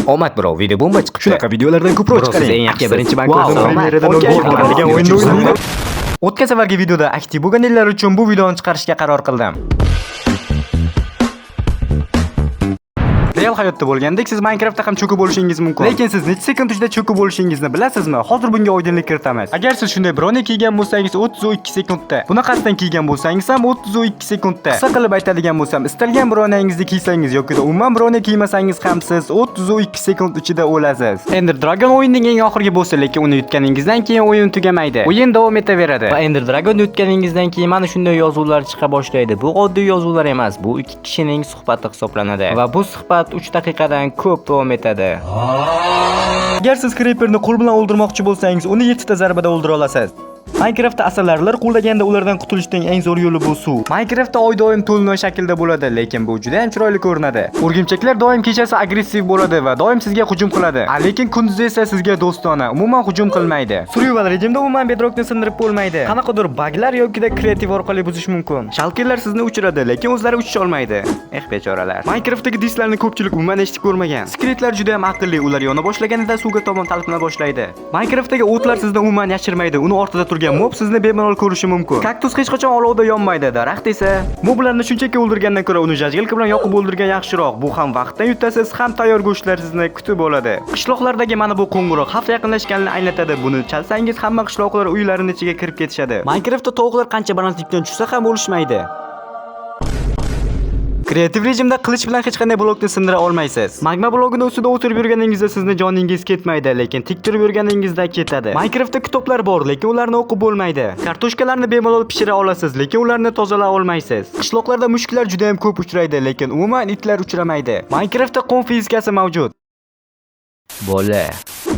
Omad, bro, video bomba chiqibdi. Shunaqa videolardan ko'proq Bro, siz chiqaring. eng yaxshisiz. Aka, birinchi Wow, bank omad. premyerada Okey, nol degan o'yinni o'ynaydi. O'tgan safargi videoda aktiv bo'lganlar uchun bu videoni chiqarishga qaror qildim. Real hayotda bo'lgandek siz Minecraftda ham cho'kib bo'lishingiz mumkin. Lekin siz necha sekund ichida cho'kib bo'lishingizni bilasizmi? Hozir bunga oydinlik kiritamiz. Agar siz shunday broni kiygan bo'lsangiz 32 sekundda, bunaqasidan kiygan bo'lsangiz ham 32 sekundda. Qisqa qilib aytadigan bo'lsam, istalgan broningizni kiysangiz yoki umuman broni kiymasangiz ham siz 32 sekund ichida o'lasiz. Ender Dragon o'yinning eng oxirgi bossi, lekin uni yutganingizdan keyin o'yin tugamaydi. O'yin davom etaveradi. Va Ender Dragon yutganingizdan keyin mana shunday yozuvlar chiqa boshlaydi. Bu oddiy yozuvlar emas, bu ikki kishining suhbati hisoblanadi. Va bu suhbat 3 daqiqadan ko'p davom etadi. Agar siz Creeperni qo'l bilan o'ldirmoqchi bo'lsangiz, uni 7 ta zarbada o'ldira olasiz. Minecraftda asalarilar quvlaganda ulardan qutulishning eng zo'r yo'li bu suv. Minecraftda oy doim to'lin shaklda bo'ladi, lekin bu juda ham chiroyli ko'rinadi. O'rgimchaklar doim kechasi agressiv bo'ladi va doim sizga hujum qiladi. Lekin kunduzi esa sizga do'stona, umuman hujum qilmaydi. Survival rejimda umuman bedrockni sindirib bo'lmaydi. Qanaqadir buglar yoki kreativ orqali buzish mumkin. Shalkerlar sizni uchiradi, lekin o'zlari uchisha olmaydi. Eh, bechoralar. Minecraftdagi dislarni ko'pchilik umuman eshitib ko'rmagan. Skeletlar juda ham aqlli, ular yona boshlaganida suvga tomon talpina boshlaydi. Minecraftdagi o'tlar sizni umuman yashirmaydi, uni ortida turgan mob sizni bemalol ko'rishi mumkin. Kaktus hech qachon olovda yonmaydi, daraxt esa moblarni shunchaki o'ldirgandan ko'ra uni jajgalka bilan yoqib o'ldirgan yaxshiroq. Bu ham vaqtdan yutasiz, ham tayyor go'shtlar sizni kutib oladi. Qishloqlardagi mana bu qo'ng'iroq xavf yaqinlashganini anglatadi. Buni chalsangiz hamma qishloqlar uylarini ichiga kirib ketishadi. Minecraftda tovuqlar qancha balandlikdan tushsa ham o'lishmaydi. Kreativ rejimda qilich bilan hech qanday blokni sindira olmaysiz. Magma blogini ustida o'tirib yurganingizda sizni joningiz ketmaydi, lekin tik turib yurganingizda ketadi. Minecraftda kitoblar bor, lekin ularni o'qib bo'lmaydi. Kartoshkalarni bemalol pishira olasiz, lekin ularni tozalay olmaysiz. Qishloqlarda mushuklar juda ham ko'p uchraydi, lekin umuman itlar uchramaydi. Minecraftda qum fizikasi mavjud. Bola.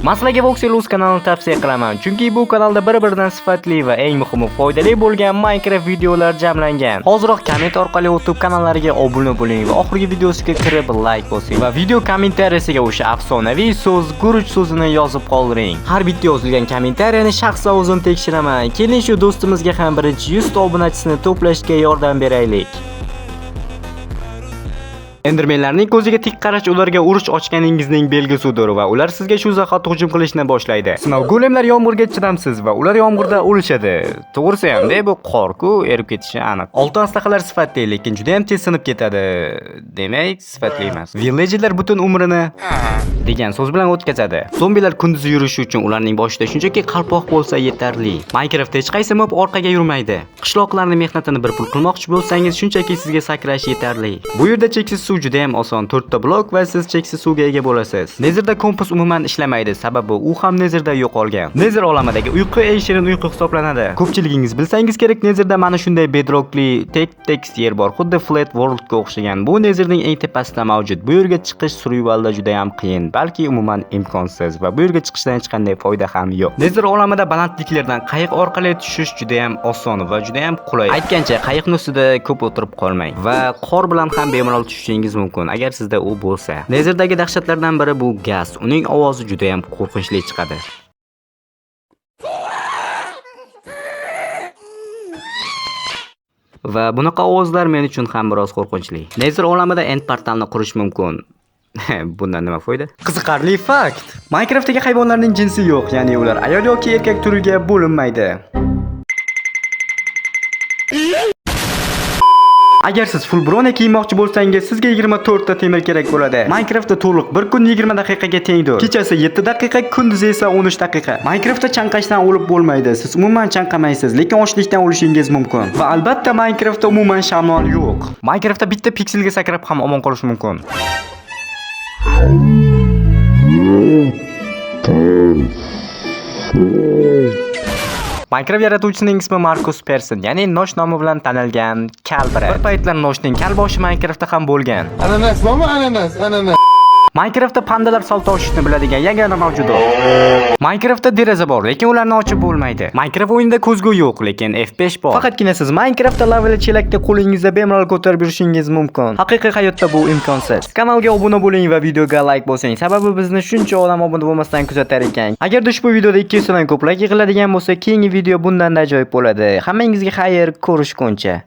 Maslaga Voxel.uz kanalini tavsiya qilaman, chunki bu kanalda bir-biridan sifatli va eng muhimi foydali bo'lgan Minecraft videolar jamlangan. Hoziroq komment orqali o'tib kanallariga obuna bo'ling va oxirgi videosiga kirib like bosing va video kommentariyasiga o'sha afsonaviy so'z guruch so'zini yozib qoldiring. Har bitta yozilgan kommentariyani shaxsan o'zim tekshiraman. Keling, shu do'stimizga ham birinchi 100 ta obunachisini to'plashga yordam beraylik. Endermenlarning ko'ziga tik qarash ularga urush ochganingizning belgisidir va ular sizga shu zahoti hujum qilishni boshlaydi. Sinov golemlar yomg'irga chidamsiz va ular yomg'irda o'lishadi. To'g'risi hamda bu qor-ku, erib ketishi aniq. Oltin aslahalar sifatli, lekin juda ham tez sinib ketadi. Demak, sifatli emas. Villagerlar butun umrini degan so'z bilan o'tkazadi. Zombilar kunduzi yurishi uchun ularning boshida shunchaki qalpoq bo'lsa yetarli. Minecraftda hech qaysi mob orqaga yurmaydi. Qishloqlarning mehnatini bir pul qilmoqchi bo'lsangiz, shunchaki sizga sakrash yetarli. Bu yerda cheksiz suv juda ham oson. 4 ta blok va siz cheksiz suvga ega bo'lasiz. Netherda kompas umuman ishlamaydi, sababi u ham Netherda yo'qolgan. Nether olamadagi uyqu eng shirin uyqu hisoblanadi. Ko'pchiligingiz bilsangiz kerak, Netherda mana shunday bedrockli tek-tekis yer bor, xuddi Flat Worldga o'xshagan. Bu Netherning eng tepasida mavjud. Bu yerga chiqish survivalda juda ham qiyin, balki umuman imkonsiz va bu yerga chiqishdan hech qanday foyda ham yo'q. Nether olamida balandliklardan qayiq orqali tushish juda ham oson va juda ham qulay. Aytgancha, qayiqning ustida ko'p o'tirib qolmang va qor bilan ham bemalol tushishingiz mumkin, agar sizda u bo'lsa. Netherdagi dahshatlardan biri bu gaz. Uning ovozi juda ham qo'rqinchli chiqadi. Va bunaqa ovozlar men uchun ham biroz qo'rqinchli. Nether olamida end portalni qurish mumkin. Bundan nima foyda? Qiziqarli fakt. Minecraftdagi hayvonlarning jinsi yo'q, ya'ni ular ayol yoki erkak turiga bo'linmaydi. Agar siz full broni kiymoqchi bo'lsangiz, sizga 24 ta temir kerak bo'ladi. Minecraftda to'liq bir kun 20 daqiqaga tengdir. Kechasi 7 daqiqa, kunduzi esa 13 daqiqa. Minecraftda chanqashdan o'lib bo'lmaydi. Siz umuman chanqamaysiz, lekin ochlikdan o'lishingiz mumkin. Va albatta Minecraftda umuman shamol yo'q. Minecraftda bitta pikselga sakrab ham omon qolish mumkin. Minecraft yaratuvchisining ismi Markus Persson, ya'ni Nosh nomi bilan tanilgan Kalbra. Bir paytlar Noshning kal boshi Minecraftda ham bo'lgan. Ananas bormi? Ananas, ananas. Minecraftda pandalar salto oshishni biladigan yagona mavjudot. Minecraftda deraza bor, lekin ularni ochib bo'lmaydi. Minecraft o'yinida ko'zgu yo'q, lekin F5 bor. Faqatgina siz Minecraftda lavali chelakni qo'lingizda bemalol ko'tarib yurishingiz mumkin. Haqiqiy hayotda bu imkonsiz. Kanalga obuna bo'ling va videoga like bosing. Sababi bizni shuncha odam obuna bo'lmasdan kuzatar ekan. Agar ushbu videoda 200 dan ko'p like yig'iladigan bo'lsa, keyingi video bundan ajoyib bo'ladi. Hammangizga xayr, ko'rishguncha.